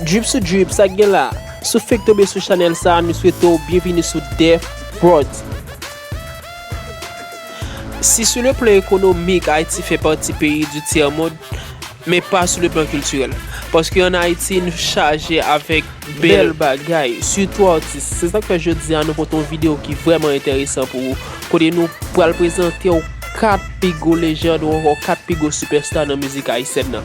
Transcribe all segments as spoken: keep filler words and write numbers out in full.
Drip sou drip, sa k gen la? Si w fenk tonbe sou chanèl sa, nou swete w byenvini sou Def Prod. Si sou le plan ekonomik, Ayiti fè pati peyi di tyè mond, men pa sou le plan kiltirèl. Paske ann Ayiti, nou chaje avèk bèl bagay, sitou atis. Se sa k fè jodi a, nou pote yon videyo ki vrèman enteresan pou ou, kote nou pral prezante w kat pi gwo lejand ou ankò kat pi gwo sipèsta nan mizik ayisyèn nan.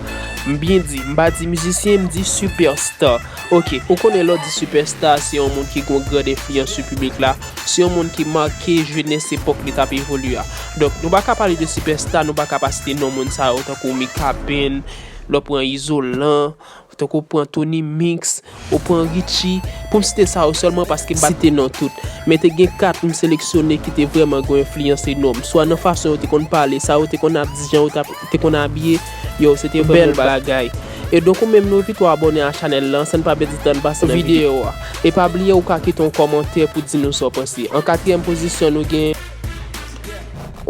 M byen di, m pa di mizisyen, m di sipèsta. Ok, ou konnen lè w di sipèsta, se yon moun ki gen yon grand enfliyans sou piblik la, se yon moun ki make jenès epòk li t ap evolye a. Donk, nou pa ka pale de sipèsta, nou pa ka pa site non moun sa yo, tankou Mikaben, lè w pran Izolan, tankou w pran Tony Mix, ou pran Richie, pou m site sa yo sèlman paske m pa site non tout. Men te gen kat m seleksyone ki te vrèman gen yon enfliyans enòm, swa nan fason yo te konn pale, sa yo te konn ap di, jan yo t ap, te konn abiye, yo, se te vrèman bèl bagay. E donk ou menm nou envite w abòne a chanèl lan, san n pa pèdi tan, n pase nan videyo a. E pa bliye ou ka kite yon kòmantè pou di nou sa w panse. An katriyèm pozisyon nou gen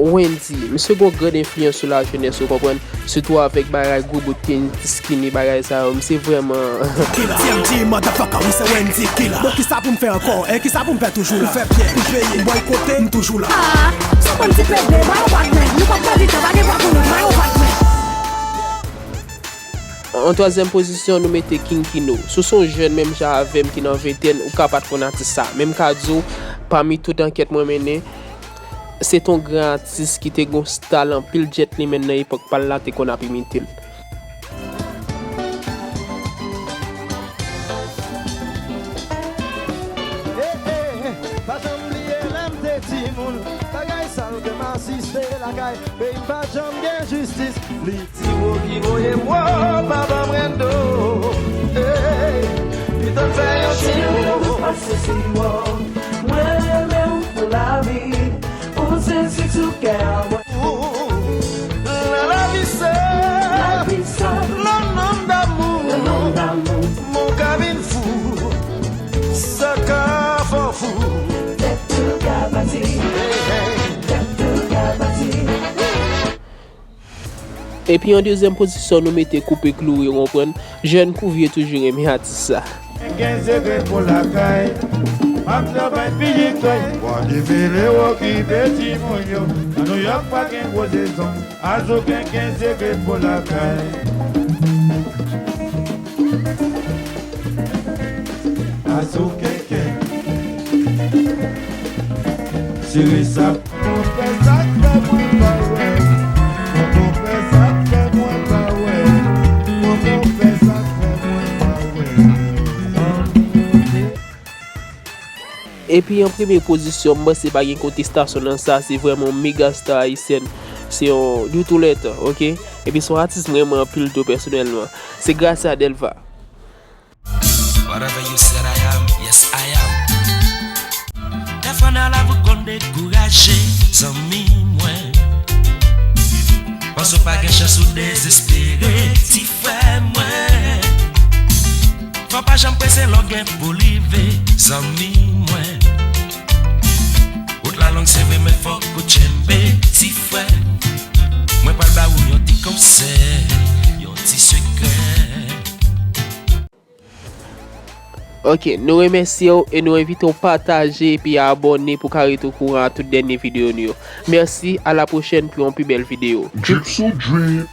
Wendy, misye gon grand enfliyans sou lajenès, ou konprann? Sitou avèk bagay gwo bout, T N T, skinny, bagay sa yo, misye vrèman Killa, T M T, motherfucker, wi se Wendy Killa. Bon, kisa pou m fè ankò? E kisa pou m fè toujou la? Pou fè byen, pou peye, pou bòykote, m toujou la. Ah, sa konn ti pede, ba yo pa gwen. Nou p ap pèdi tan, pa gen pwa pou nou, ba yo pa gwen. An twazyèm pozisyon, nou mete King Kino. Si w se yon jèn menm jan avè m ki nan ventèn, ou ka pa t konn atis sa. Men m ka di w, pami tout ankèt mwen mennen, se te yon gran atis ki te gon style anpil gentleman nan epòk pa l la te konn ap imite l. Hey, hey, hey, pa janm bliye lè m te timoun, bagay sa yo te m asiste lakay, peyi m pa janm gen jistis. Li Ti wo ki voye m wo, pa ban m rendo. Ey, li t ap fè yon ti wo. Cheri, lè w pase si wo, mwen renmen w pou lavi. Ou se sik sou kè mwen. Nan lavi se, lavi se, nan nonm damou, nan nonm damou, mon ka vin fou. Sa ka fè w fou. Tèt tou ka pati. Hey, hey. Tèt tou ka pati. Epi an dezyèm pozisyon, nou mete Koupe Kloure, ou konprann? Jèn kou vye toujou renmen atis sa. Kenkenn se grenn pou lakay, m ap travay piye kay. Bwa de vele w okipe timoun yo. Nan Nouyòk pa gen gwo sezon, Azo Kenkenn se grenn pou lakay. Azo Kenkenn. Sere sa. Kòman w fè sa k fè mwen pa wè? Kòman w fè sa k fè mwen pa wè? Kòman w fè sa k fè mwen pa wè? Epi an premye pozisyon, m panse pa gen kontestasyon nan sa, se vrèman yon mega star ayisyèn. Se yon de tout lè tan, ok? Epi se yon atis m renmen anpil tou pèsonèlman. Se Gracia Delva. Whatever you said I am, yes I am. Dèfwa nan lavi w konn dekouraje, zanmi mwen. Panse w pa gen chans ou dezespere, ti frè mwen. Fò pa janm prese lè w gen pou rive, zanmi mwen. Wout la long se vre men fòk ou tchenbe, ti frè. Mwen pral ba ou yon ti konsèy, yon ti sekrè. Ok, nou remèsye w e nou envite w pataje epi abòne pou w ka ret okouran a tout dènye videyo nou yo. Mèsi, a la pwochèn pou yon pi bèl videyo. Drip sou drip.